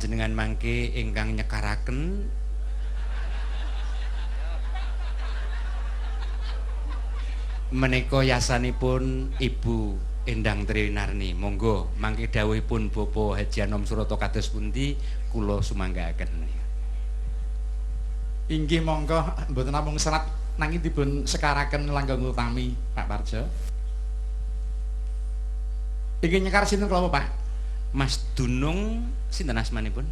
Panjenengan mangke ingkang nyekaraken menika yasanipun Ibu Endang Triwinarni. Monggo mangke dawuhipun Bapak Haji Anom Suroto kados pundi kula sumanggaaken. Inggih monggo mboten namung serat nanging dipun sekaraken langgeng utami Pak Parjo. Inggih nyekar sinten kula Pak? Mas Dunung sinten asmanipun?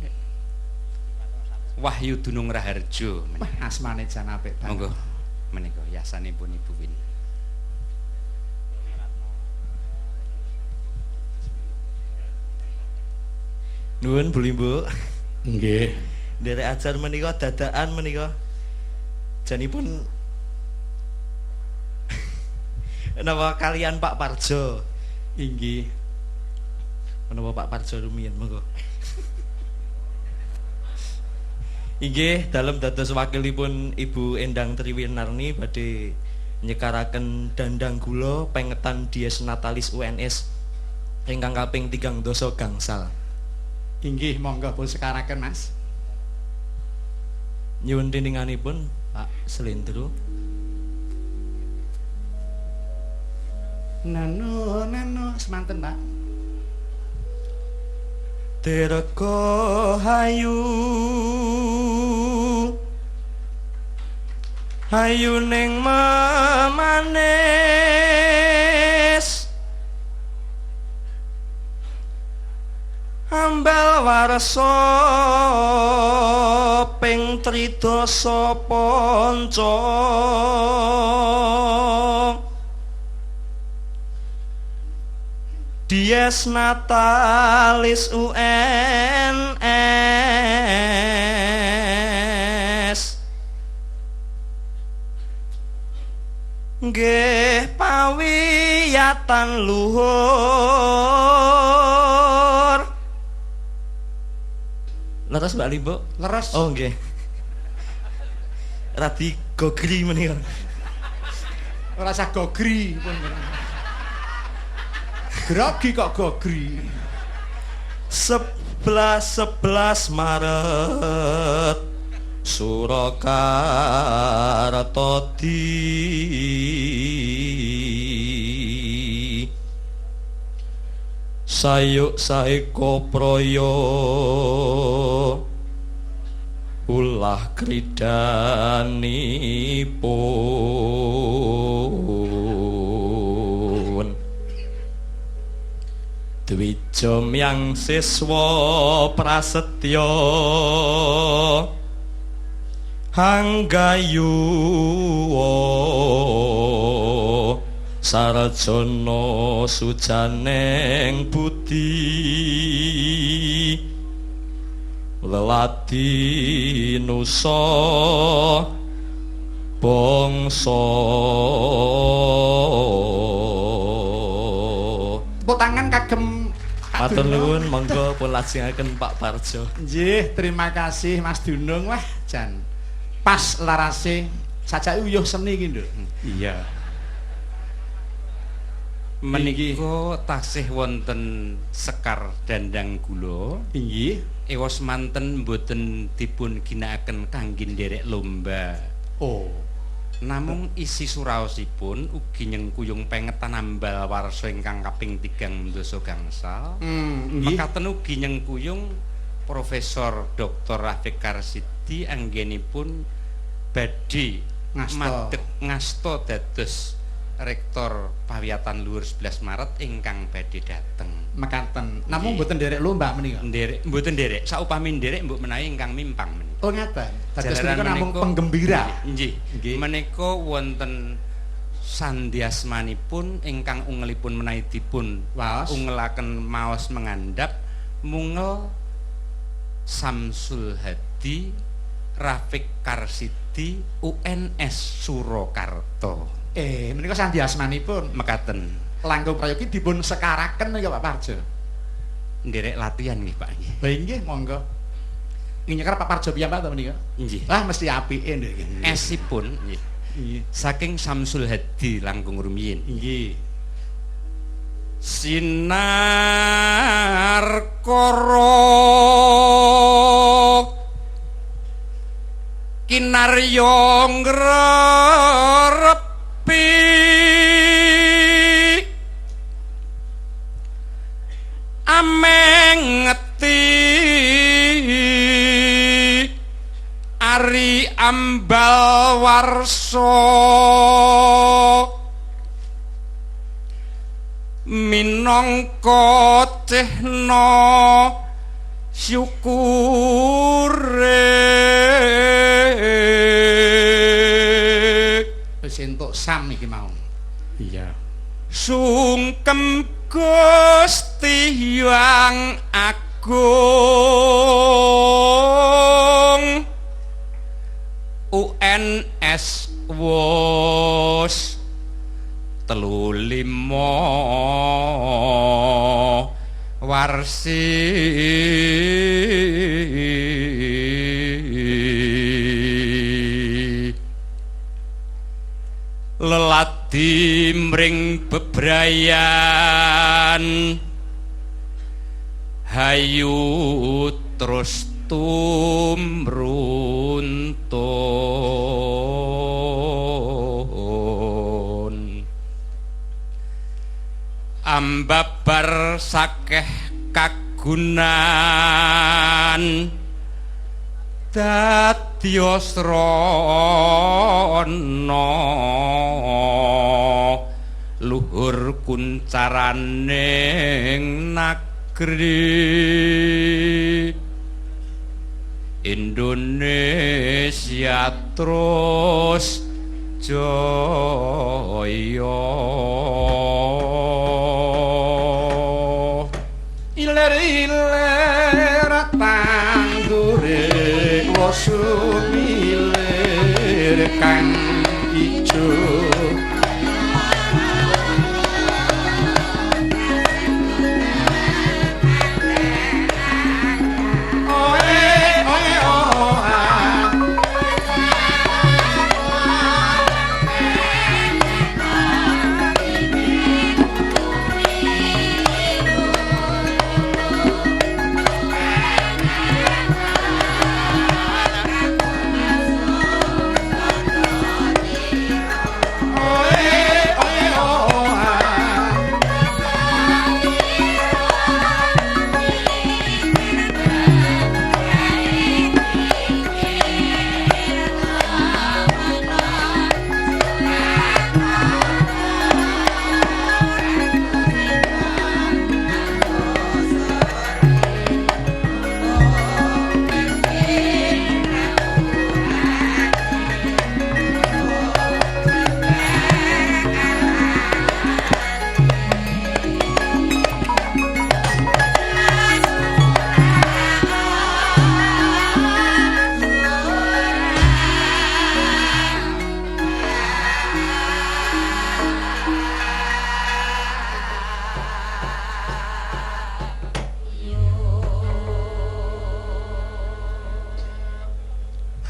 Wahyu Dunung Raharjo. Wah, asmane jan apik banget. Monggo menika yasanipun Ibu Win. Nuwun Bu Limbo. Nggih. Nderek ajar menika dadakan menika. Janipun napa kalian Pak Parjo. Inggih. Menapa Pak Parjo rumiyin monggo. Inggih, dalem dados wakilipun Ibu Endang Triwinarni badhe nyekaraken dandang gula pengetan Dies Natalis UNS ingkang kaping 3 dasa gangsal. Inggih monggo pun sekaraken Mas. Nyuwun tininganipun Pak Selendro. Nano nano semanten Pak. Dirga hayu hayu ning memanis ambal warsa ping tridasa panca Dies Natalis UNS nggih pawiyatan luhur. Leres Mbak Limbo? Leres. Oh nggih. Radi gogri menika. Ora usah gogri pun. Grogi kok gogri. 11 Maret Surakarta di sayuk saeka praya ulah kridanipun Dwija myang siswa prasetya hanggayuwa sarjana sujaneng budi leladi nusa bangsa. Tepuk tangan kagem Matur nuwun, monggo pun lajengaken Pak Parjo. Nggih, terima kasih Mas Dunung. Wah, jan pas larase sajake uyuh seni iki, Nduk. Iya. Menika tasih wonten sekar dandang gula. Inggih. Ewa semanten mboten dipun ginakaken kangge nderek lomba. Oh. Namung isi suraosipun ugi nyengkuyung pengetan ambal warsa ingkang kaping 3 dasa gangsal. Mekaten ugi nyengkuyung Profesor Dr. Rafiq Karsidi anggenipun badhe madeg ngasta dados Rektor Pawiyatan Luhur 11 Maret ingkang badhe dateng. Mekaten. Namung mboten nderek lomba menika. Nderek mboten nderek. Saupami nderek mbok menawi ingkang mimpang menika. Oh ngaten. Dados menika namung penggembira. Nggih. Menika wonten sandiasmanipun ingkang ungelipun menawi dipun waos ungelaken maos mengandhap mungel Samsul Hadi Rafiq Karsidi UNS Surakarta. Menika sandiasmanipun mekaten. Langkung prayogi dipun sekaraken menika Pak Parjo. Nderek latihan nggih Pak nggih. Lha nggih monggo. Nyekar Pak Parjo piyambak to menika? Nggih. Lah mesti apike ndek iki. Esipun nggih. Nggih. Saking Samsul Hadi langkung rumiyin. Nggih. Sinar koro Kinarya ngrerepi amengeti ari ambal warsa minangka cehna syukure. Wis entuk sam iki mau. Iya. Sungkem Gusti Hyang Agung UNS wus 35 warsi. Leladi mring bebrayan hayu terus tumruntun ambabar sakeh kagunan dadya srana luhur kuncaraning nagri Indonesia terus jaya. Ilir-ilir tandure wosumilir kang ijo.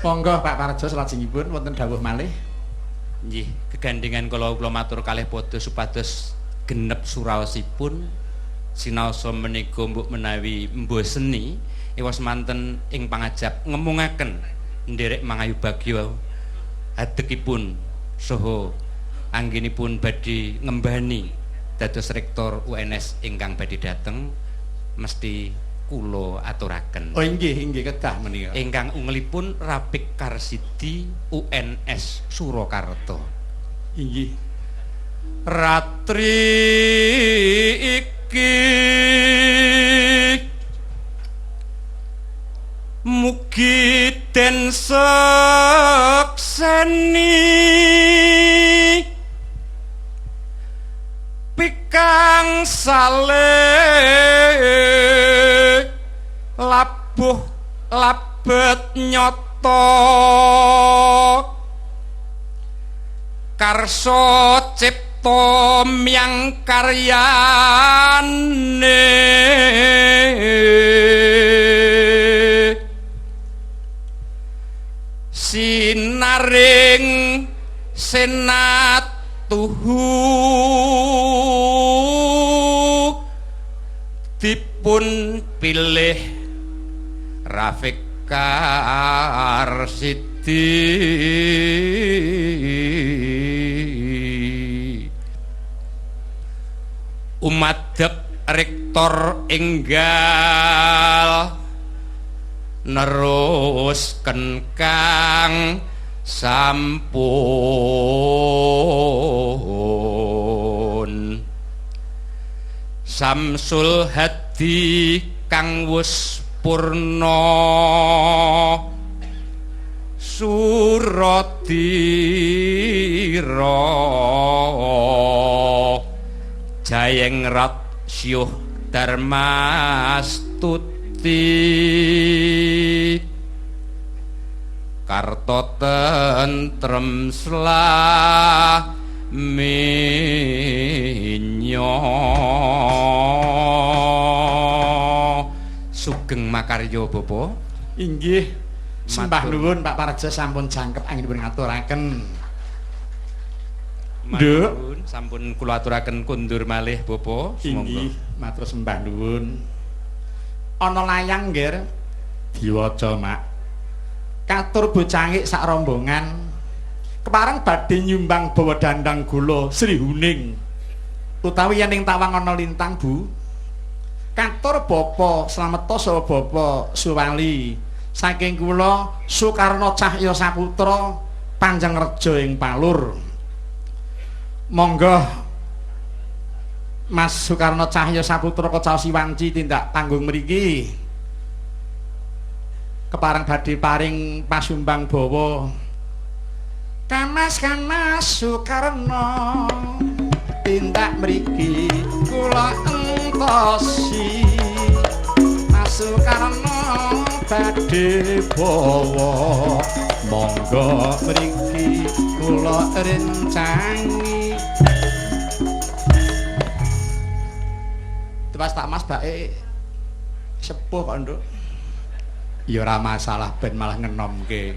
Monggo Pak Parjo salajengipun wonten dawuh malih. Nggih, kegandengan kala kula matur kalih padha supados genep suraosipun sinaosa menika mbok menawi mboseni ewas manten ing pangajap ngemungaken nderek mangayu bagya adekipun saha anggenipun badhe ngembani dados rektor UNS ingkang badhe dateng mesti kula aturaken. Oh inggih, inggih kedah menika. Ingkang ungelipun Rapik Karsidi UNS Surakarta. Inggih. Ratri iki mugi den sekseni pikang sale labuh labet nyata karsa cipta myang karyane sinaring senatuhu dipun pilih Rafiq Karsidi. Umadep rektor enggal nerusken kang sampun. Samsul Hadi kang wus purna suradira jayengrat syuh darmastuti karto tentrem slaminya. Sugeng makarya Bapak. Inggih, sembah nuwun Pak Parjo sampun jangkep anggenipun ngaturaken. Nduk, sampun kula aturaken kundur malih Bapak. Inggih, matur sembah nuwun. Ana layang nggih diwaca, Mak. Katur bocangik sak rombongan kepareng badhe nyumbang bawa dandang gula Sri Huning utawi yen ing tawang ana lintang, Bu. Katur Bapak Slameta saha Bapak Suwali saking kula Soekarno Cahya Saputra Panjangrejo ing Palur. Monggo Mas Soekarno Cahya Saputra kecaosi wanci tindak panggung mriki. Kepareng badhe paring pasumbang bawa. Kamas-kamas Soekarno tindak mriki kula entosi. Mas Soekarno badhe bawa, monggo mriki kula rencangi. Pas tak Mas bake sepuh kok, Nduk. Ya ora masalah ben malah ngenomke.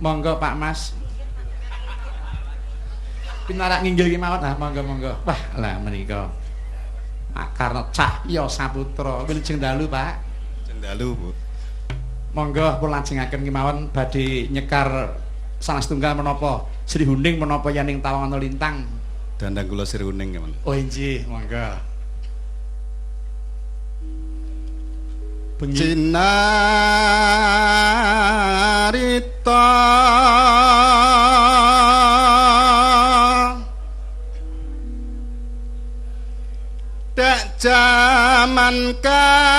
Monggo Pak Mas. Pinarak nginggil ki mawon, ah monggo monggo. Wah, lah menika. Pak Karno Cahya Saputra. Wilujeng dalu, Pak. Wilujeng dalu, Bu. Monggo kula lajengaken kemawon badhe nyekar salah setunggal menapa Sri Huning menapa yen ing tawang ana lintang. Dandang kula Sri Huning kemawon. Oh inggih, monggo. Cinarita dek jaman kauri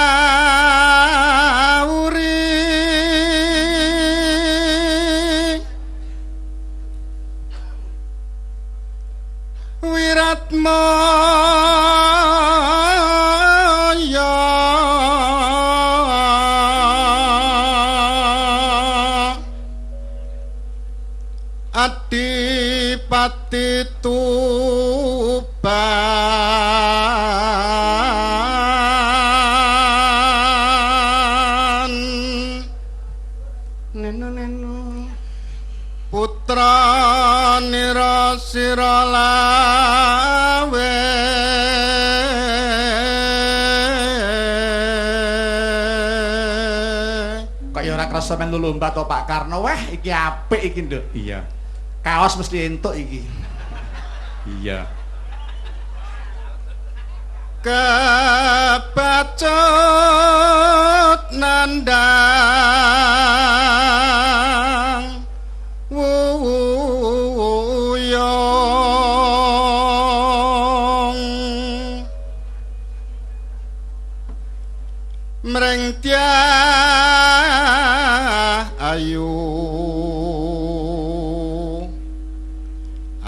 wiratmaya Adipati Tuban neno neno putra nira sira lawe kaya ora krasa men lomba to Pak Karno. Wah iki apik iki, Nduk. Iya. Kaos mesti entuk iki. Iya. Kebacut nandang wuyung mring tiah ayu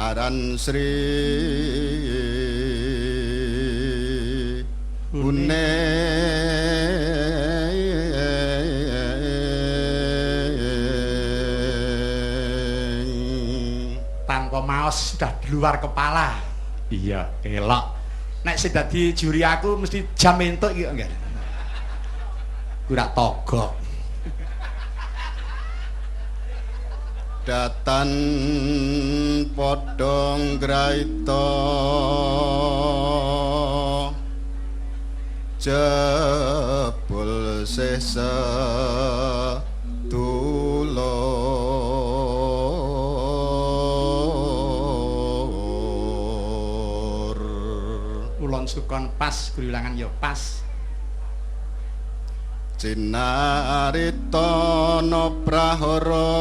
aran Sri Huning. Tanpa maos sudah di luar kepala. Iya, elok. Nek sing dadi juri aku mesti jam entuk iki enggak. Kurak togok. Datan podhong graita jebul sesa dulur sukon pas, gurilangan ya pas. Cinarita prahara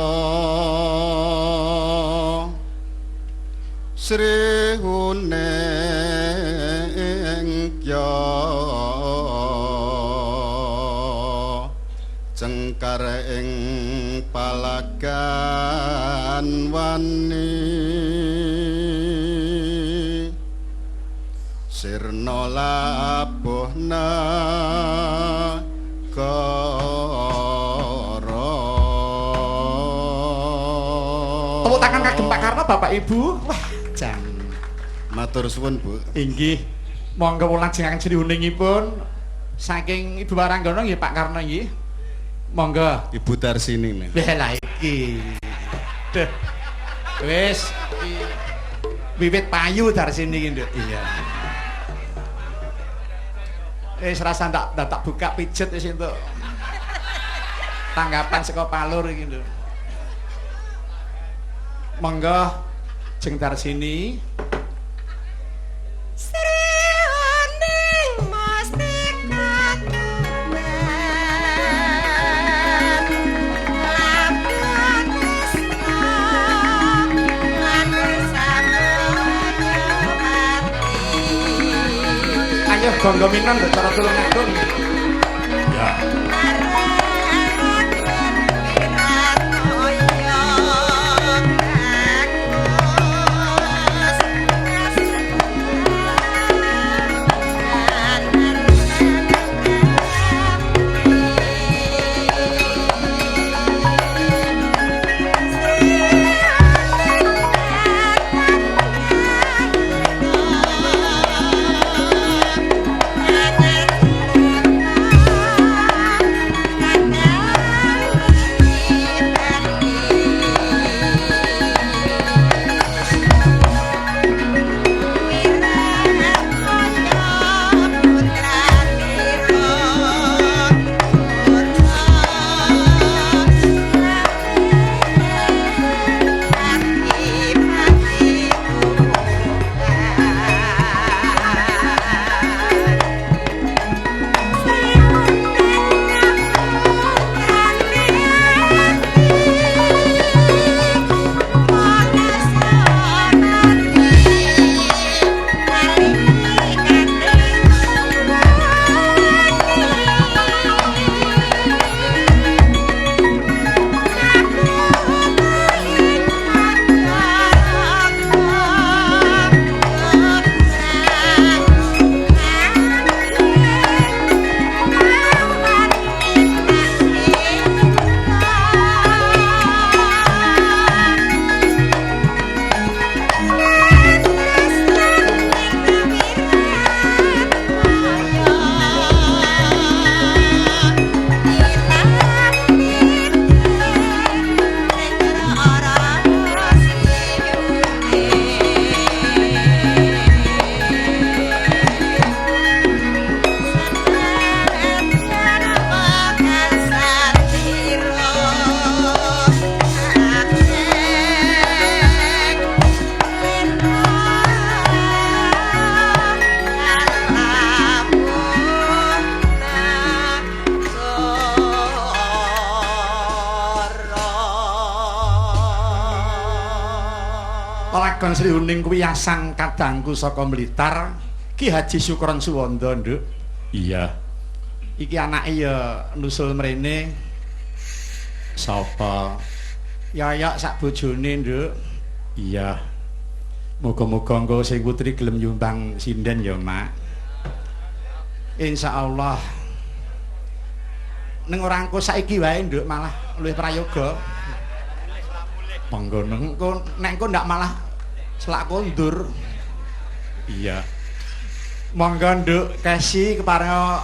Sri Hunengkya cengkar ing palagan wani sirna labuh negara. Tepuk tangan kagem Pak Karno Bapak Ibu. Wah, jan. Matur suwun, Bu. Inggih. Monggo lajengaken Sri Huningipun saking Ibu Waranggono nggih Pak Karno nggih. Monggo. Ibu Tarsini nih. Wah lah iki. Duh. Wis wiwit payu Tarsini iki, Nduk. Iya. Wis rasa tak buka pijet wis entuk. Tanggapan saka Palur iki, Nduk. Monggo Jeng Tarsini. Ayo gonggo minan lho cara Tulungagung. Ya. Lakon Sri Huning kuwi asang kadangku saka Blitar, Ki Haji Sukron Suwondo, Nduk. Iya. Iki anake ya nusul mrene. Sapa? Yayok sak bojone, Nduk. Iya. Muga-muga engko sing putri gelem nyumbang sinden ya, Mak. Insyaallah. Ning ora engko saiki wae, Nduk, malah luwih prayoga. Monggo engko nek engko ndak malah selak kondur. Iya. Monggo Nduk Kesi keparenga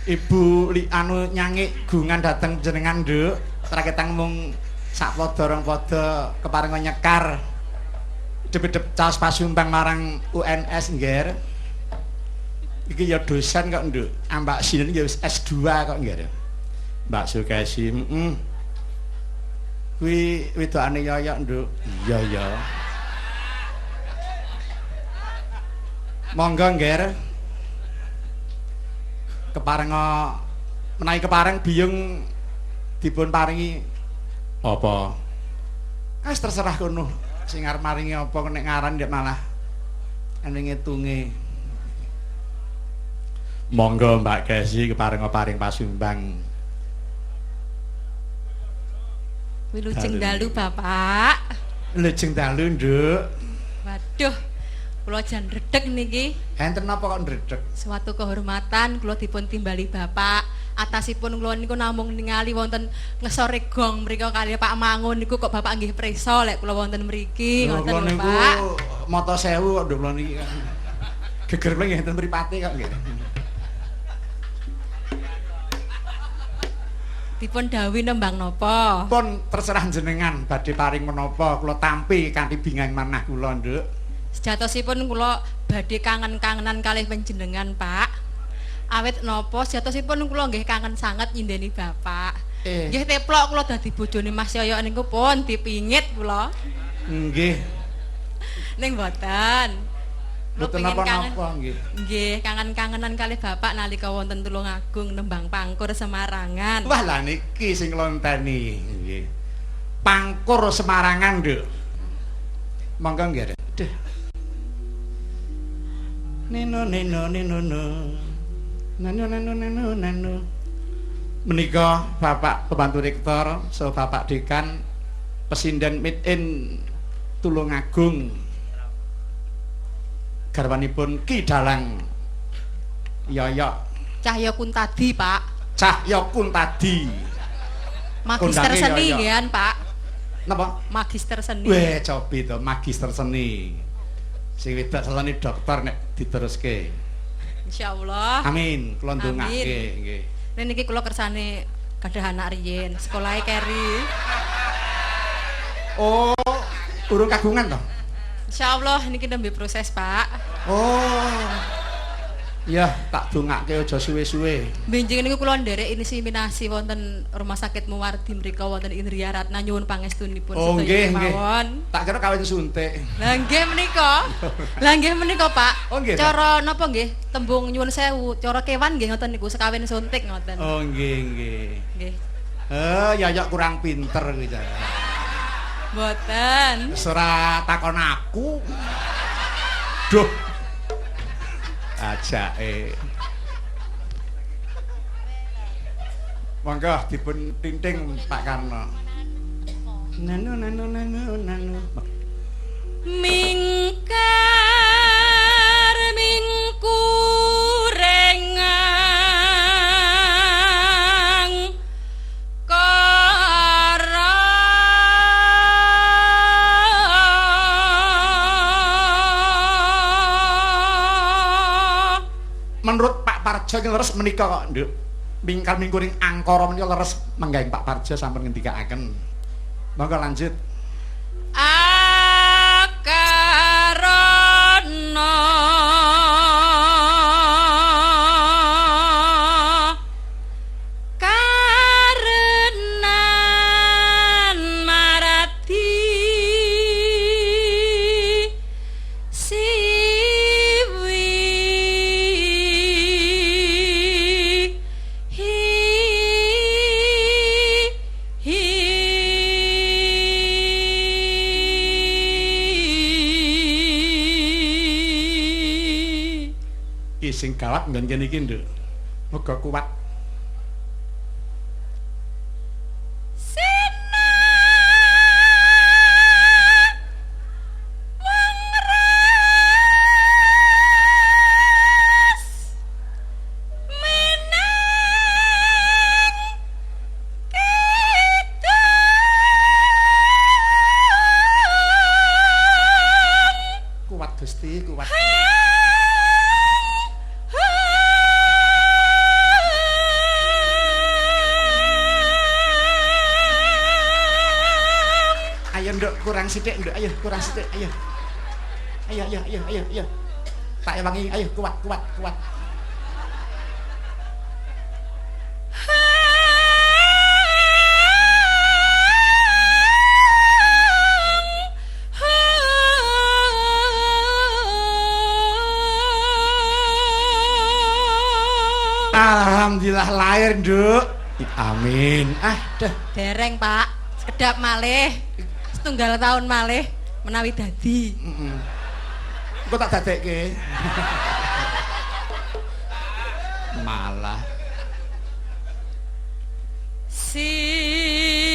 Ibu li anu nyangik gungan dhateng jenengan, Nduk. Traketang mung sak padha rong padha keparenga nyekar. Dep-dep caos pasumbang marang UNS, Ngger. Iki ya dosen kok, Nduk. Ambak sinen ya wis S2 kok, Ngger. Mbak Sukesi, heeh. Kuwi wedokane Yoyok, Nduk. Iya, ya. Monggo, Ngger. Keparenga menawi kepareng biyung dipun paringi apa? Wis terserah kono. Sing arep maringi apa nek ngaran ndak malah ene ngitunge. Monggo Mbak Kesi keparenga paring pasumbang. Wilujeng dalu Bapak. Wilujeng dalu, Nduk. Waduh, kula jan redeg niki. Enten napa kok ndredeg? Suatu kehormatan kula dipun timbali Bapak. Atasipun kula niku namung ningali wonten ngesore gong mriku kalih Pak Mangun niku kok Bapak nggih prisa lek kula wonten mriki ngoten lho Pak. Mata sewu kok nduk kula niki. Geger kula nggih enten mripate kok nggih. Dipun dawuhi nembang napa? Pun terserah jenengan badhe paring menapa kula tampi kanthi bingang manah kula, Nduk. Sejatosipun kula badhe kangen-kangenan kalih panjenengan, Pak. Awit napa sejatosipun kula nggih kangen sanget nyindeni Bapak. Nggih teplok kula dadi bojone Mas Yoyo niku pun dipingit kula. Nggih. Ning mboten. Mboten napa-napa nggih. Nggih, kangen-kangenan kalih Bapak nalika wonten Tulungagung nembang Pangkur Semarangan. Wah, lha niki sing nglonteni nggih. Pangkur Semarangan, Nduk. Monggo nggih. Duh. Neno neno neno no. Nano nano nano nano. Menika Bapak Pembantu Rektor, saha Bapak Dekan Pesinden Mitin Tulungagung. Garwanipun Ki Dalang Yoyok Cahya Kuntadi, Pak. Cahya Kuntadi. Magister seni nggih, Pak. Napa? Magister seni. Weh, cobi to magister seni. Sing wedok seni dokter nek diteruske. Insyaallah. Amin, kula ndongake nggih. Nek niki kula kersane gadah anak riyin, sekolahe keri. Oh, urung kagungan to? Insyaallah niki nembe proses, Pak. Oh. Ya, tak dongake aja suwe-suwe. Benjing niku kula nderek inseminasi wonten Rumah Sakit Muwardi mriku wonten Indria Ratna nyuwun pangestunipun oh, sedaya kemawon. Tak kira kawin suntik. Lah nggih menika. Lah nggih menika, Pak. Oh, nggih, cara napa nggih? Tembung nyuwun sewu, cara kewan nggih ngoten niku sekawin suntik ngoten. Oh, nggih, nggih. Nggih. Ya kurang pinter kuwi ta. Mboten. Wis ora takon aku. Duh. Ajake. Monggo dipun tinting Pak Karno. Nanu nanu nanu nanu. Mingkar mingkurengang kara. Menurut Pak Parjo iki leres menika kok, Nduk. Mingkar mingkuring angkara menika leres menggaing Pak Parjo sampun ngendikaaken. Monggo lanjut. Akarana karenan marati siwi hi hi. Iki sing gawat nggon kene iki, Nduk. Muga kuat. Sena wong ras menang kidung. Kuat Gusti, kuat. Ayo Nduk, kurang sithik Nduk, ayo kurang sithik, ayo. Ayo ayo ayo ayo ayo. Tak ewangi, ayo kuat kuat kuat. Lahir, Nduk. Amin. Ah, dah. Dereng, Pak. Sekedap malih. Setunggal tahun malih menawi dadi. Heeh. Engko tak dadekke. Malah Sinu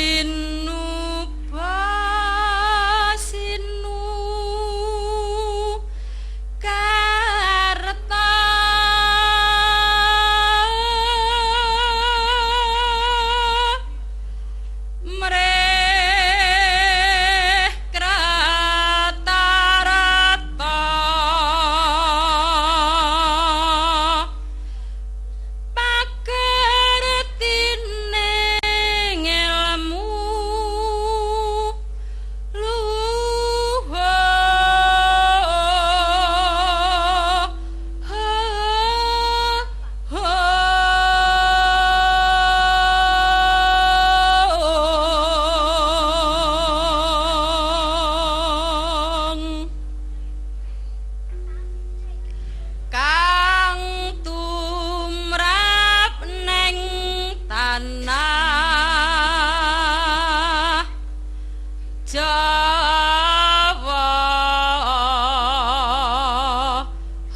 sinu karta mreh kratarata pakertine ngelmu luhur kang tumrap neng tanah Jawa.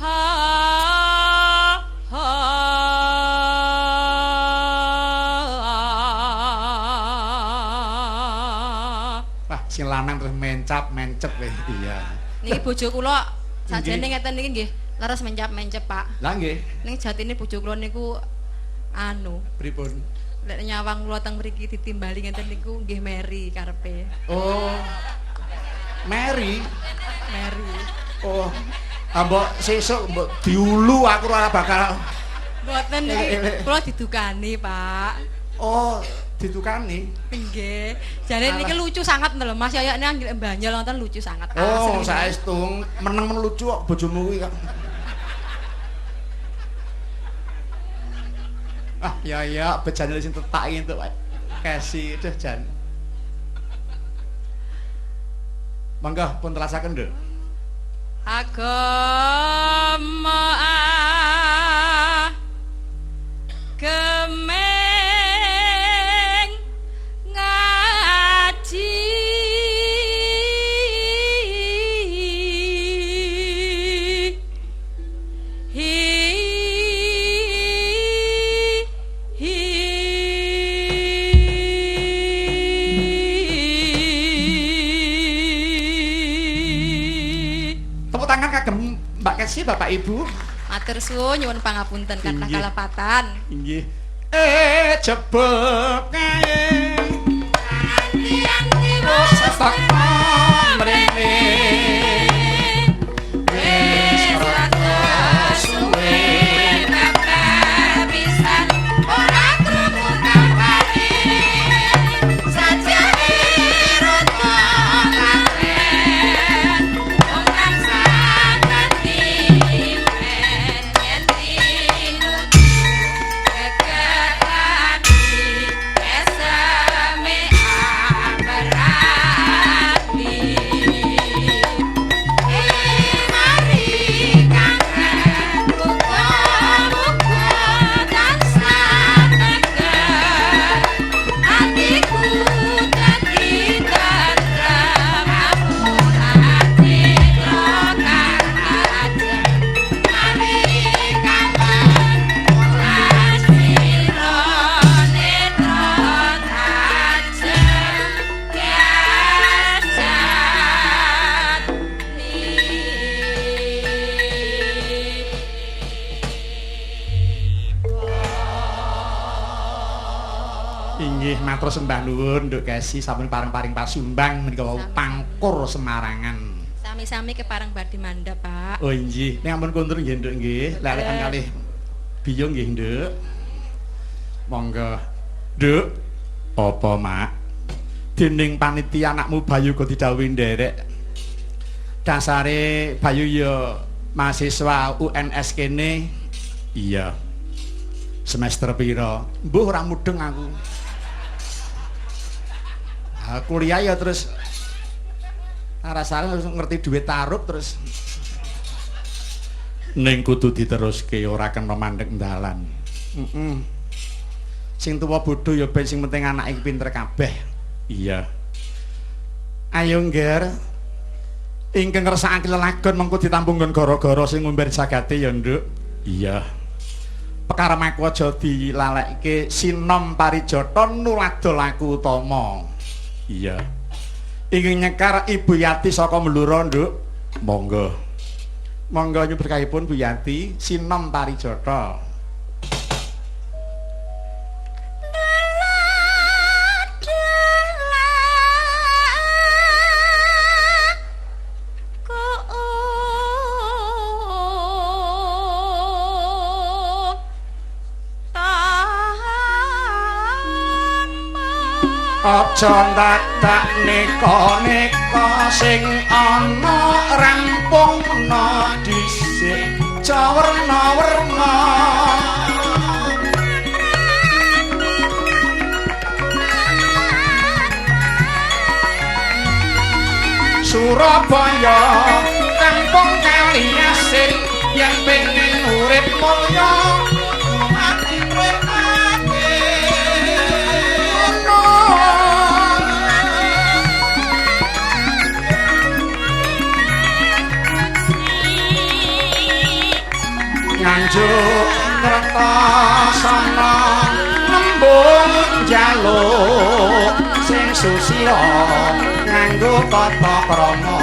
Ha, ha. Wah, sing lanang terus mencap-mencep weh. Iya. Niki bojo kula sajane ngeten niki nggih leres mencap-mencep, Pak. Lah nggih, Ning jatine bojo kula niku anu, pripun? lek nyawang kula teng mriki ditimbali ngeten niku nggih meri karepe. Oh. Mary. Meri. Oh. Ah, mbok sesuk mbok diulu aku ora bakal. Mboten niki kula didukani, Pak. Oh, ditukani. Nggih. Jane niki lucu sangat lho Mas Yoyok niki banyol wonten lucu sangat. Oh, Asli. saestu meneng men lucu kok bojomu kuwi kok. Ah, ya ya bejane sing tetak iki entuk Kesi duh jan. Monggo pun telasaken, Nduk. Agama gemeng ngaji hi hi. Tepuk tangan kagem Mbak Kesi, Bapak Ibu. Matur suwun nyuwun pangapunten kathah Inggih. kalepatan. Inggih. Jebul kae. Wis teko mrene. Wis rada suwe. Pisan ora krungu kabare sajane rada katen wong tansah dadi yen tinuju kekerati eseme aberati. Mari kangen muga-muga tansah tegar atiku dadi tentrem ati kang ajeng. Mari kangen ora sira netra tajem biasani. Inggih matur sembah nuwun Nduk Kesi sampun pareng-paring pasumbang menika wau pangkur Semarangan. Sami-sami kepareng badhe mandhap, Pak. Oh inggih, nek ampun kundur nggih Nduk nggih. Lelekan kalih biyung nggih Nduk. Monggo. Nduk, apa Mak? Dening panitia anakmu Bayu kok didhawuhi nderek. Dasare Bayu ya mahasiswa UNS kene. Iya. Semester pira? Mbuh ora mudeng aku. Ha kuliah ya terus rasane harus ngerti duit tarup terus ning kudu diteruske ora kena mandek dalan. Heeh. Sing tuwa bodho ya ben sing penting anake pinter kabeh. Iya. Ayo Ngger. Ingkang ngersakake lelagon mengko ditampung nggon gara-gara sing ngumbar jagate ya, Nduk. Iya. Pekarem aku aja dilalekke sinom parijata nulada laku utama. Iya. Ingkang nyekar Ibu Yati saka Blora, Nduk. Monggo. Monggo nyuberkahipun Bu Yati sinom parijata. Aja dadak neka-neka sing ana rampungna dhisik aja werna-werna. Surabaya kampung kali asin yen pengen urip mulya ati mripate. Nganjuk Kertasana nembung njaluk sing susila nganggo tata krama.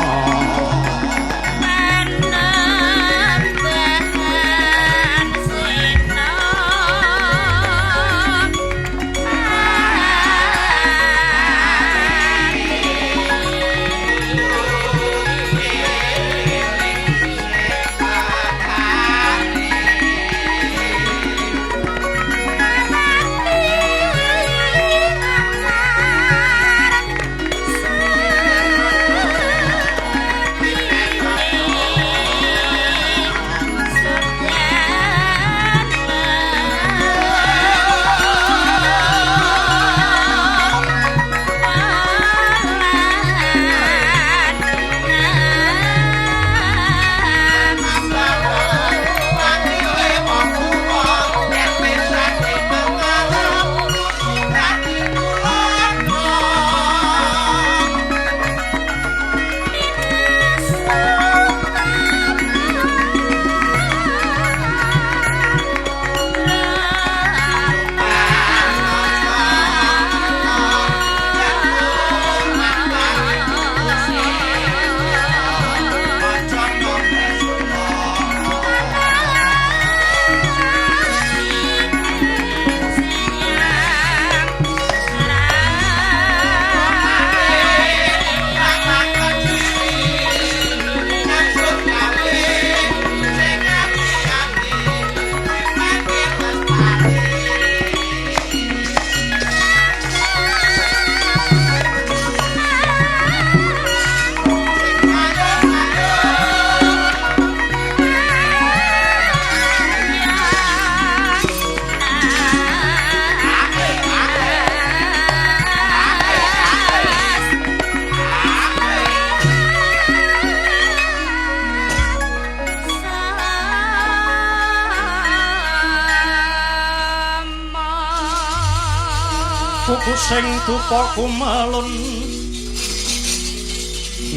Sing dupa kumelun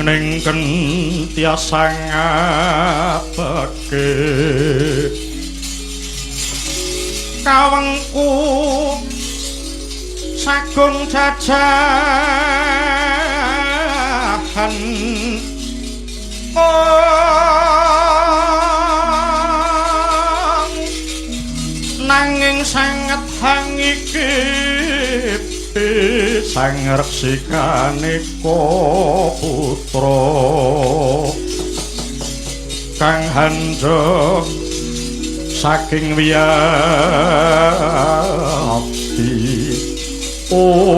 ngningken tiasa ngabeke kawengku sagung jajahan nanging sanget hangiki sang reksikaneka putra kang hanjok saking wiyati ong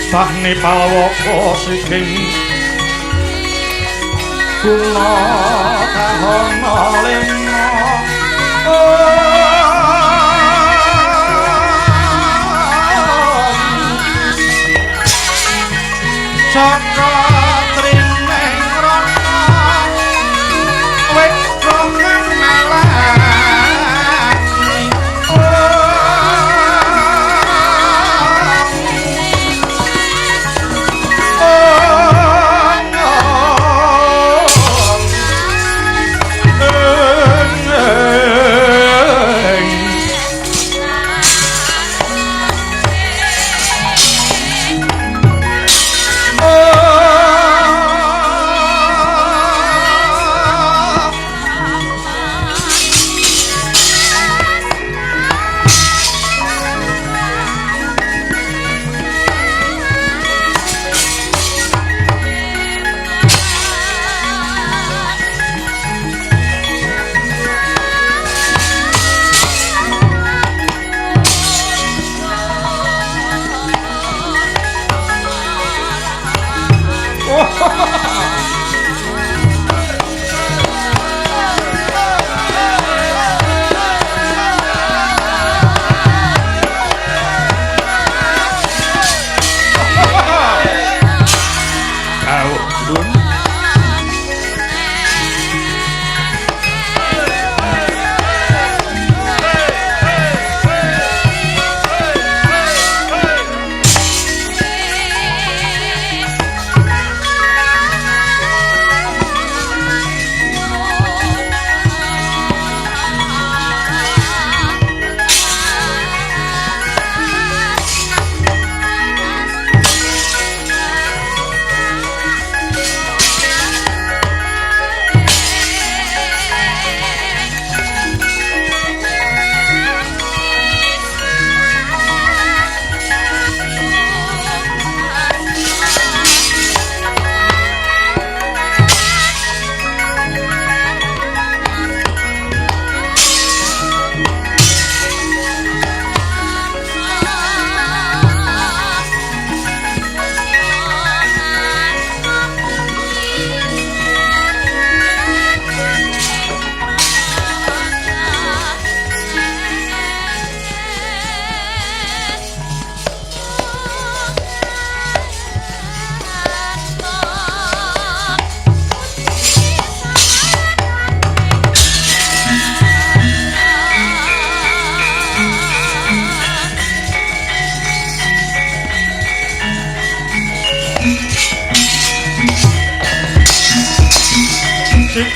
Bahni palwaka siking guna kahana lima. Cakra trineng rana.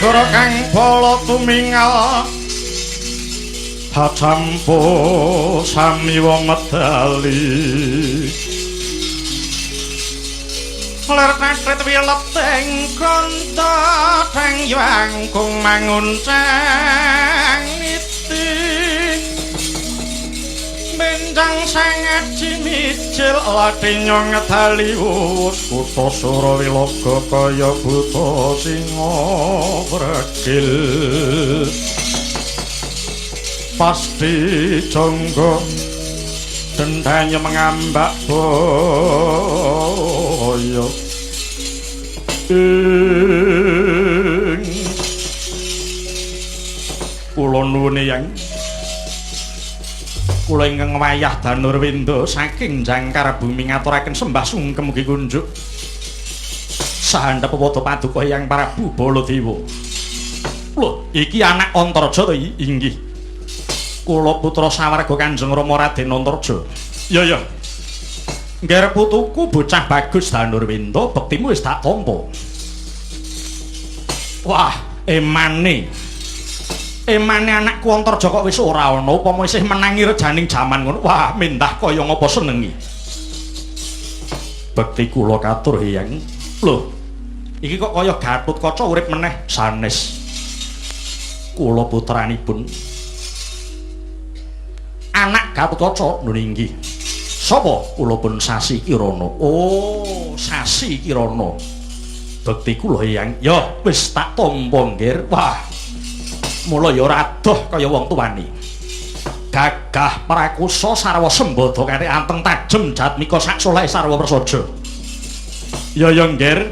negara kang bala tumingal hacampo samiwa medali ler tatrit wileteng kanta dang yangkung manguncang niti benjang sangat cimicil latinya ngedali wus kutha Surawilaga kaya buta singa bregil pasti jonggo dendanya mengambak boyo ing kula nuwun yang kula ingkang wayah Danurwenda saking jangkar bumi ngaturaken sembah sungkem mugi kunjuk sahandhap pada paduka Hyang Prabu Baladewa. Lho, iki anak Antarja to iki? Inggih. Kula putra sawarga Kanjeng Rama Raden Antarja. Ya ya. Ngger putuku bocah bagus Danurwenda, bektimu wis tak tampa. Wah, emane. Emane anakku Antarja kok wis ora ana, upama isih menangi rejaning jaman ngono. Wah, mendah kaya ngapa senengi. Bekti kula katur Hyang. Lho, iki kok kaya Gatotkaca urip meneh sanes. Kula putranipun anak Gatotkaca nun inggih. Sapa? Kula pun Sasi Kirana. Oh, Sasi Kirana. Bekti kula Hyang. Ya, wis tak tampa nggir. Wah. Mula ya ora adoh kaya wong tuane. Gagah prakusa sarwa sembada kanthi anteng tajem jatmika sak solahe sarwa prasaja. Ya ya nggir.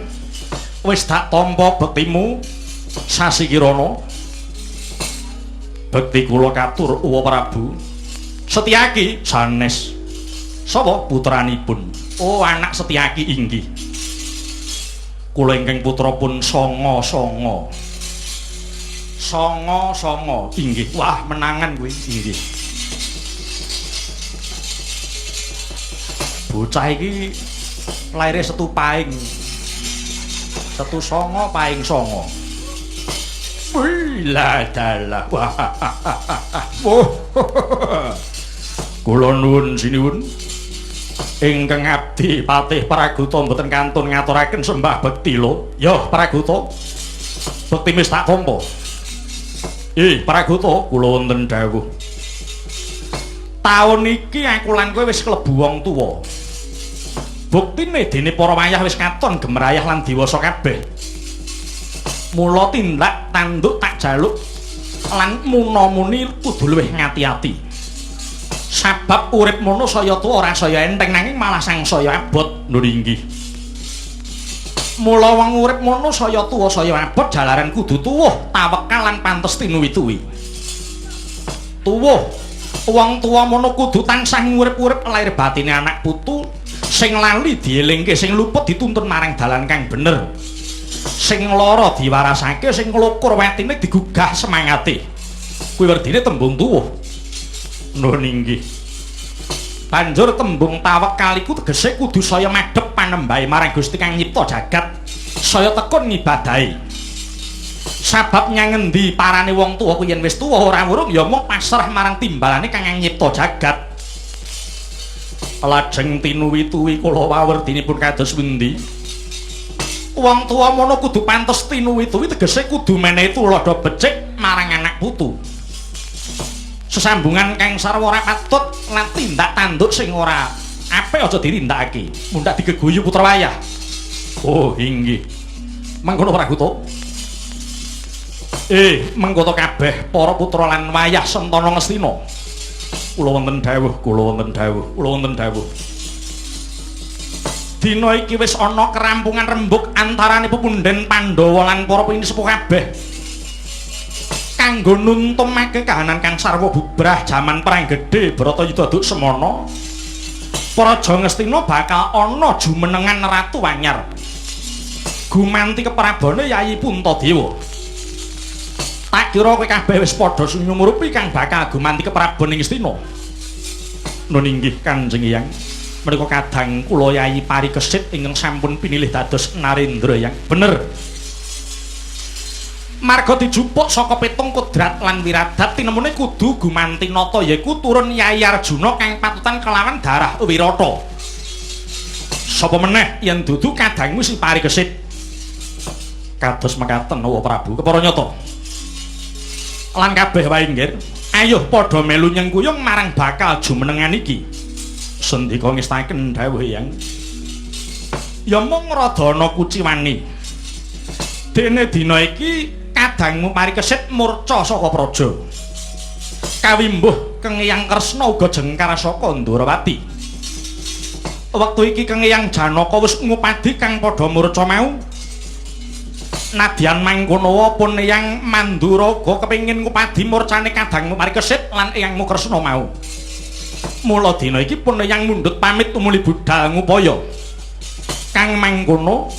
Wis tak tampa bektimu Sasi Kirana. Bekti kula katur Uwa Prabu. Setyaki sanes. Sapa putranipun? Oh, anak Setyaki inggih. Kula ingkang putra pun songo-songo. Songo-songo inggih. Wah, menangan kuwi inggih. Bocah iki laire setu paing. Setu songo paing songo. Wih, lah dalah. Wah. Kula nuwun sinuwun ingkang abdi Patih Praguta mboten kantun ngaturaken sembah bekti lho. Yo Praguta. Bekti wis tak tampa. Praguta, kula wonten dawuh. Taun iki aku lan kowe wis klebu wong tuwa. Buktine dene para wayah wis katon gemrayah lan diwasa kabeh. Mula tindak tanduk tak jaluk lan muna-muni kudu luwih ngati-ati. Sabab urip mono saya tuwa ora saya enteng nanging malah sangsaya abot. Nur inggih. Mula wong urip mono saya tuwa saya abot jalaran kudu tuwuh tawekal lan pantes tinuwi-tuwi. Tuwuh wong tuwa mono kudu tansah ngurip-urip lahir batine anak putu sing lali dielingke, sing luput dituntun marang dalan kang bener. Sing lara diwarasake, sing nglukur wetine digugah semangate. Kuwi werdine tembung tuwuh. Nun inggih. Banjur tembung tawekal iku tegese kudu saya madhep panembahe marang Gusti kang nyipta jagat, saya tekun ngibadahi. Sabab nyang ngendi parane wong tuwa kuwi yen wis tuwa ora wurung ya mung pasrah marang timbalane kang nyipta jagat. Lajeng tinuwi-tuwi kula wawerdinipun kados pundi? Wong tuwa mono kudu pantes tinuwi-tuwi tegese kudu menehi tuladha becik marang anak putu. Sesambungan kang sarwa ora patut lan tindak tanduk sing ora apik aja ditindakake. Mundhak digeguyu putra wayah. Oh, inggih. Mangkono Praguta. Mengkono kabeh para putra lan wayah sentana Ngastina. Kula wonten dawuh, kula wonten dawuh, kula wonten dawuh. Dina iki wis ana kerampungan rembug antarane pepundhen Pandhawa lan para pinisepuh kabeh. Kanggo nuntumake kahanan kang sarwa bubrah jaman perang gedhe Bharatayuda duk semana, Praja Ngastina bakal ana jumenengan ratu anyar gumanti keprabone Yayi Puntadewa. Tak kira kowe kabeh wis padha nyumurupi kang bakal gumanti keprabon ing Ngastina. Nun inggih Kanjeng Hyang, menika kadang kula Yayi Parikesit ingkang sampun pinilih dados Narendra Hyang. Bener. Marga dijupuk saka petung kodrat lan wiradat tinemune kudu gumanti nata yaiku turun Yai Arjuna kang patutan kelawan darah Wirata. Sapa meneh yen dudu kadangmu si Parikesit. Kados mekaten Wa Prabu kepara nyata. Lan kabeh wae nggir, ayuh padha melu nyengkuyung marang bakal jumenengan iki. Sendika ngestaken dawuh Hyang. Ya mung rada ana kuciwani. Dene dina iki kadangmu Parikesit murca saka praja. Kawimbuh Kengeyang Kresna uga jengkar saka Ndorowati. Wektu iki Kengeyang Janaka wis ngupadi kang padha murca mau. Nadyan mangkono pun Eyang Mandura uga kepengin ngupadi murcane kadangmu Parikesit lan Eyangmu Kresna mau. Mula dina iki pun Eyang mundhut pamit tumuli budal ngupaya. Kang mangkono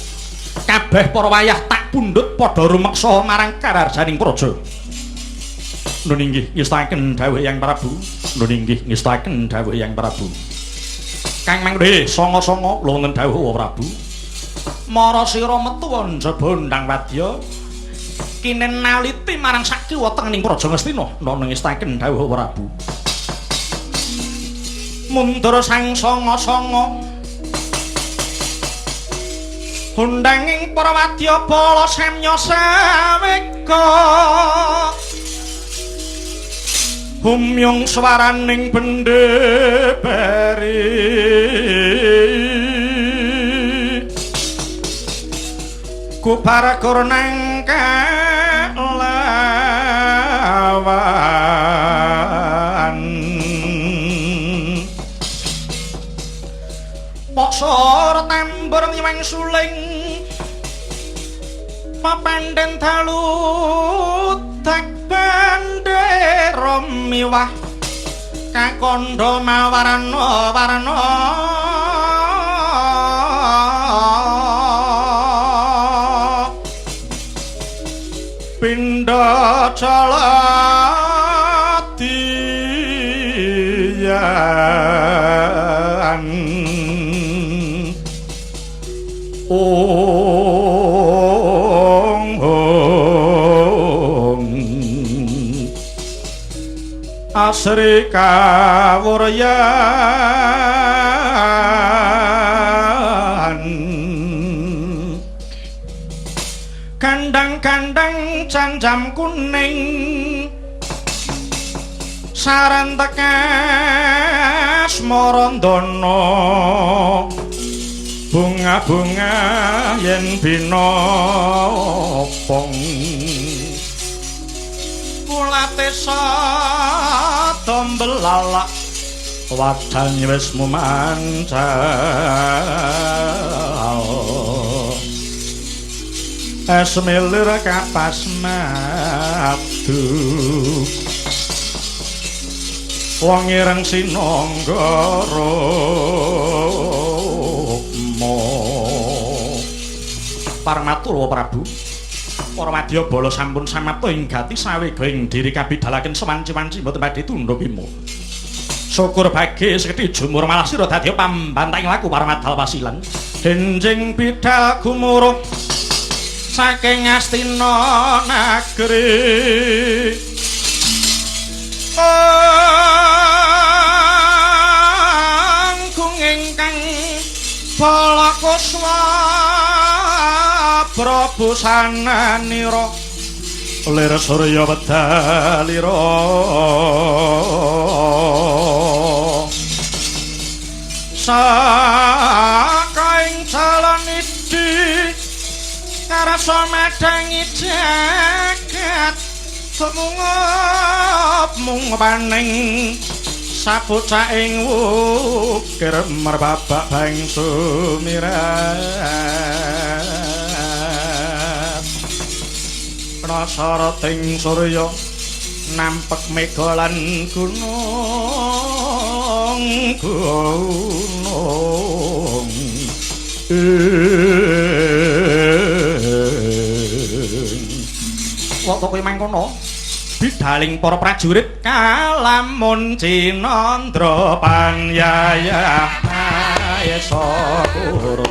kabeh para wayah tak pundhut padha rumeksa marang kararjaning praja. Nun inggih ngestaken dawuh Eyang Prabu. Nun inggih ngestaken dawuh Eyang Prabu. Kang mangkono sanga-sanga wonten dawuh Prabu. Mara sira metu njaba ndang wadya kinen naliti marang sakiwa tengening praja Ngastina. Nun ngestaken dawuh Prabu. Mundur sang sanga-sanga hundanging para wadya bala samya saweka humyung swaraning bendhe beri kubar nang kalawan Paksor tambur nyiwang suling papandhen dalu tak bandera miwah kakandha mawarna warna pindha jaladiyan ong ong asri kawuryan kandang-kandang janjam kuning saran tekas marandana bunga-bunga yen binopong kulate sada mbelalak wadan wis mumancal es milir kapas madu wong ireng sinangga rukma. Parmatur wa Prabu, para wadya bala sampun samapta ing gati sawega ing diri kabidalaken sewanci-wanci mboten badhe tundha bima. Syukur bagi sekedhi jumur malah sira dadi pambantang laku paramadal wasilan. Enjing bidal gumuruh saking Astina nagri. Anggung ingkang bala kuswa prabu sananira lir surya wedalira sakaing jalanidi karasa madangi jagat tumungap mung paning sapucaing wukir merbabak bangsu mirat rasarating surya nampek mega lan gunung gunung wektu kuwi mangkono bidaling para prajurit kalamun cinandra panyayah maesa kurta.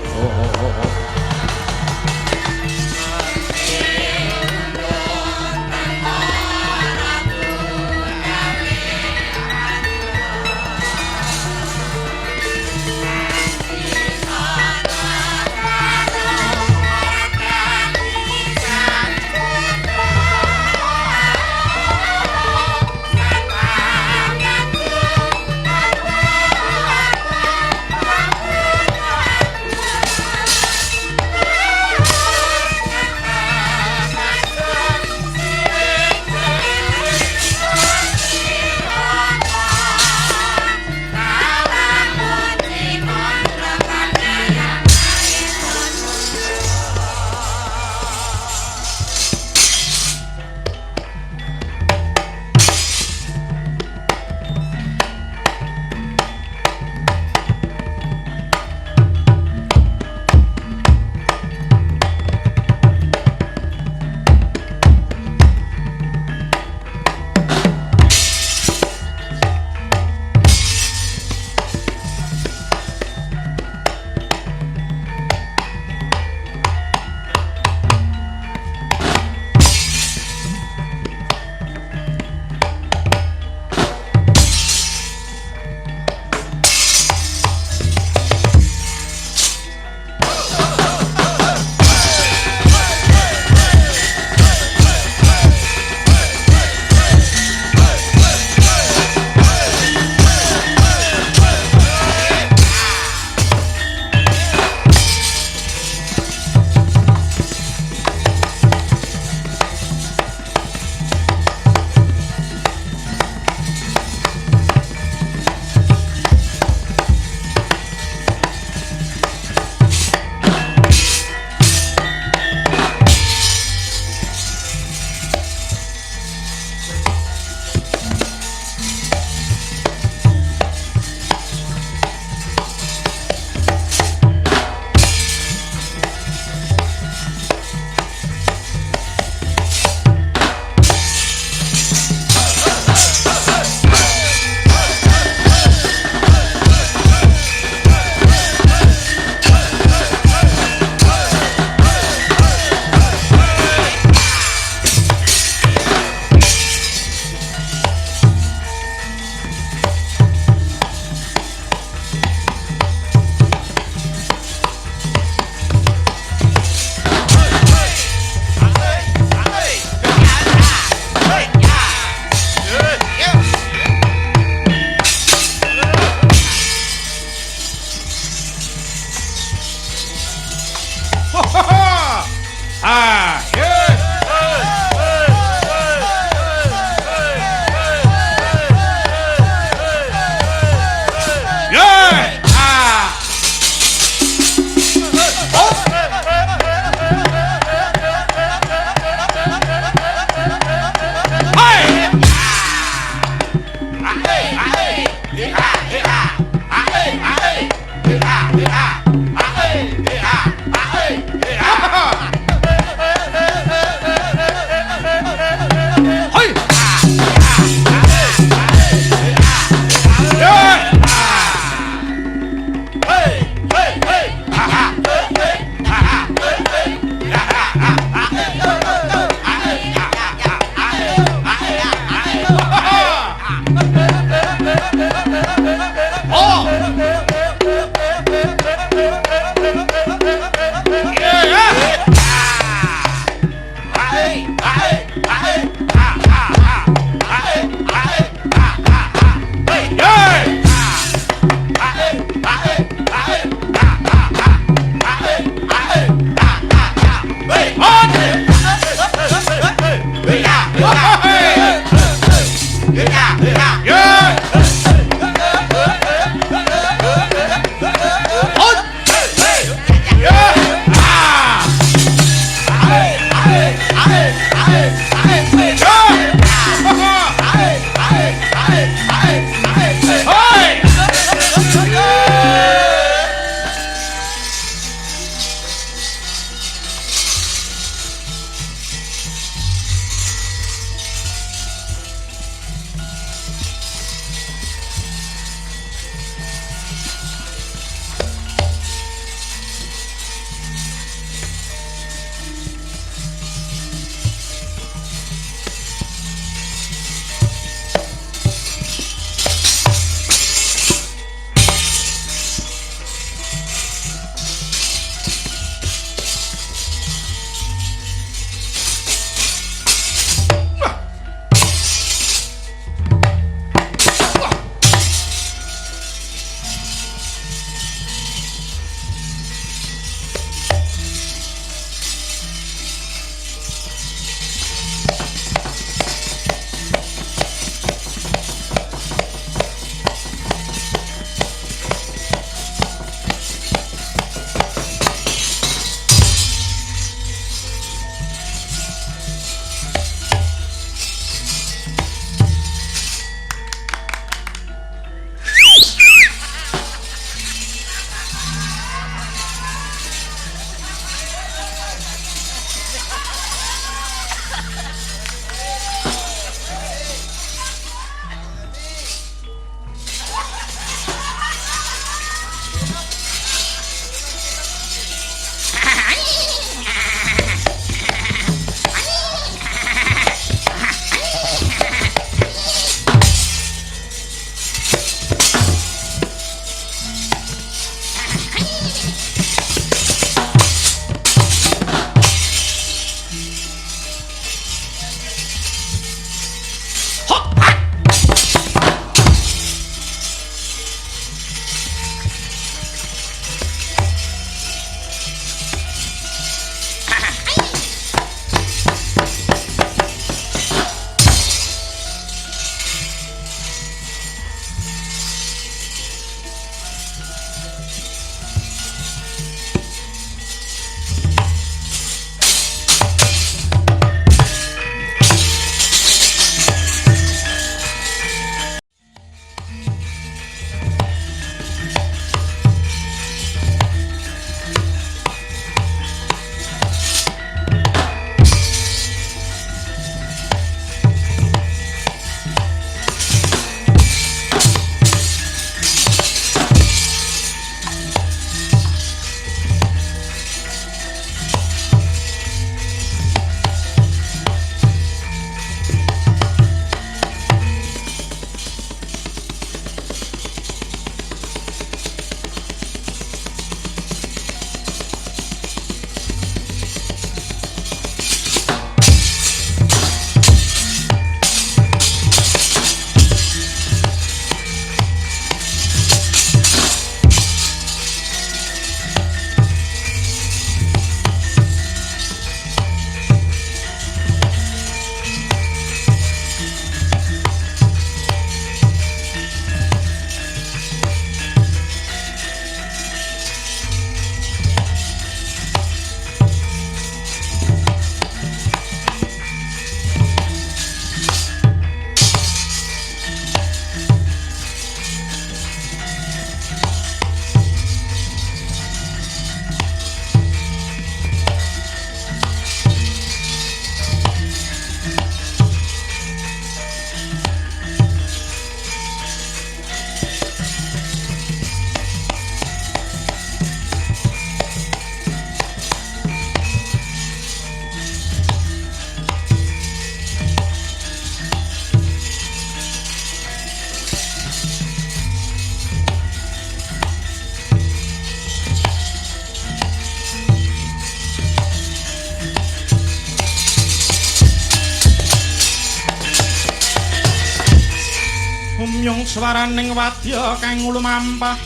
Umyung swaraning wadya kang lumampah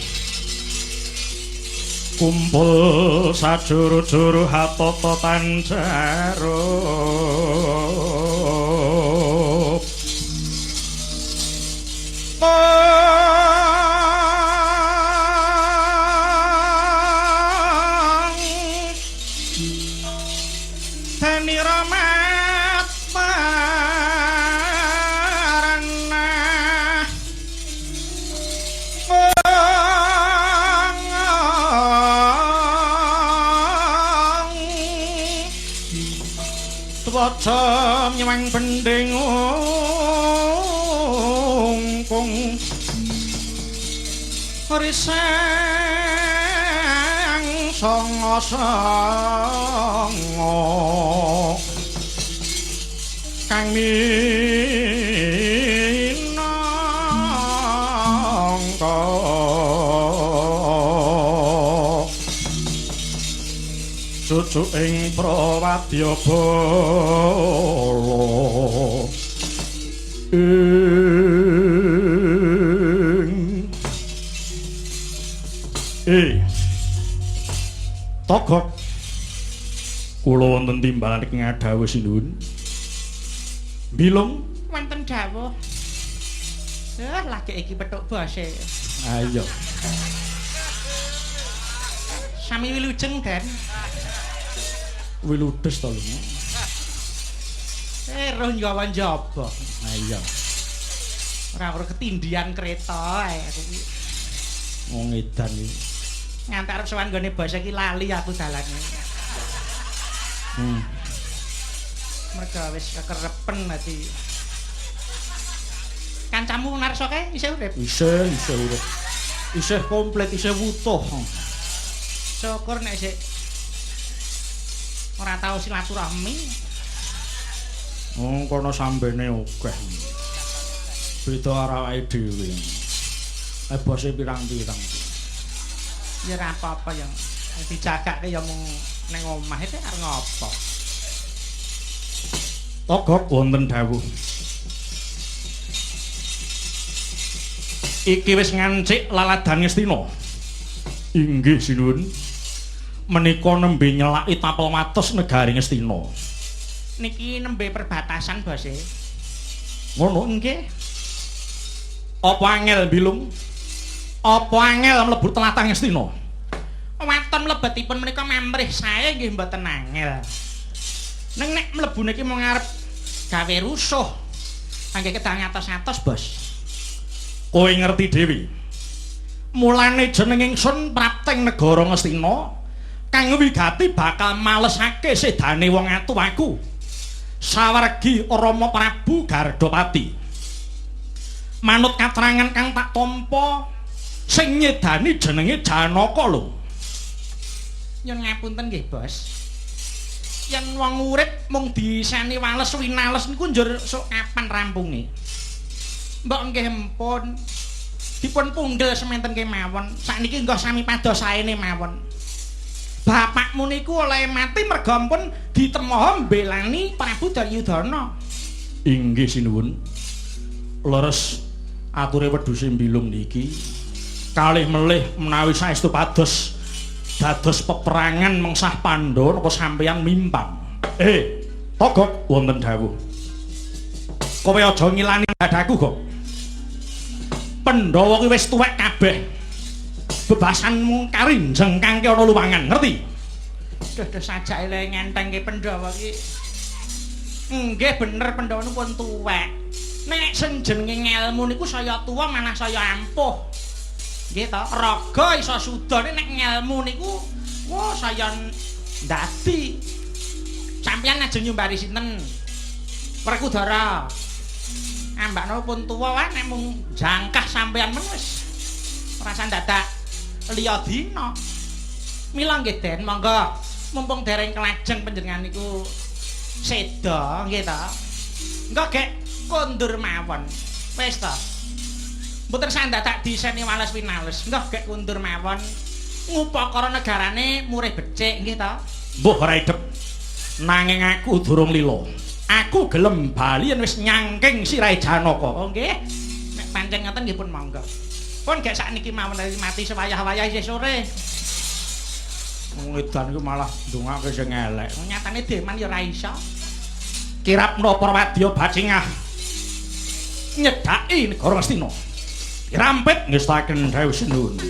kumpul sajuru-juru hatata tanjaro. Aja nyewang bending ungkung risang songo songo kang minangka cucu ing prawadya bala ing Togok kula wonten timbalan ing ngadhawuh sinuwun. Bilung wonten dawuh. Lagi iki petuk bose. Ayo. Sami wilujeng, Den. Wiludes to lho. Roh nyawa njaba. Ha iya. Ora ora ketindihan kereta ae aku iki. Wong edan iki. Nganti arep sowan nggone bos iki lali aku dalane. Merga wis kekerepen ati. Kancamu Narso kae isih urip? Isih, isih urip. Isih komplit, isih wutuh. Syukur nek isih ora tau silaturahmi. Oh, kono sambene akeh. Beda karo awake dhewe. Bose pirang-pirang. Ya ora apa-apa ya. Dijagake ya mung ning omah iki arep ngopo. Togok wonten dawuh. Iki wis ngancik laladan Ngastina. Inggih sinuwun. Menika nembe nyelaki tapel wates negari Ngastina. Niki nembe perbatasan, Bos. Ngono nggih. Apa angel Bilung? Apa angel mlebu tlatah Ngastina? Waton mlebetipun menika mamrih sae nggih mboten angel. Ning nek mlebu niki mung arep gawe rusuh. Angge kedah ngatos-atos, Bos. Kowe ngerti dhewe. Mulane jeneng ingsun prapteng negara Ngastina kang wigati bakal malesake sedane wong atu aku. Sawargi Rama Prabu Gardapati. Manut katrangan kang tak tampa sing nyedani jenenge Janaka lho. Nyun ngapunten nggih, Bos. Yen wong urip mung diseni wales winales niku njur sok kapan rampunge. Mbok nggih empun. Dipun punggel sementen kemawon. Sakniki nggih sami pados saene mawon. Bapakmu niku oleh mati merga pun ditemoho mbelani Prabu Duryudana. Inggih sinuwun. Leres ature wedhuse Bilung niki kalih melih menawi saestu pados dados peperangan mengsah Pandhawa napa sampeyan mimpang. Togok wonten dawuh. Kowe aja ngilani dadaku kok. Pandhawa kuwi wis tuwek kabeh. Bebasanmu karinjeng kangke ana luwangan, ngerti? Duh, duh sajake le ngentengke Pandhawa iki. Nggih bener Pandhawa niku pun tuwek. Nek sing jenenge ngelmu niku saya tuwa malah saya ampuh. Nggih to, raga iso sudane nek ngelmu niku wah saya ndadi. Sampeyan ajeng nyumbari sinten? Werkudara. Ambakno pun tuwa wae nek mung jangkah sampeyan men wis ora dadak liya dina. Mila nggih Den, monggo mumpung dereng kelajeng panjenengan niku seda nggih to. Engko gek kondur mawon. Wis to. Mboten sandadak diseni wales winales. Engko gek kondur mawon. Ngupakara negarane murih becik nggih to. Mbuh ora idep. Nanging aku durung lila. Aku gelem bali yen wis nyangking sirahe Janaka. Oh nggih. Nek pancen ngoten nggih pun monggo. Pun gek sakniki mawon mati sewayah-wayah isih sore. Wong edan iku malah ndongake sing elek. Nyatane deman ya ora iso. Kirapna Prawadya bacingah nyedhaki negara Ngastina. Dirampit ngestaken dawuh sinuwun.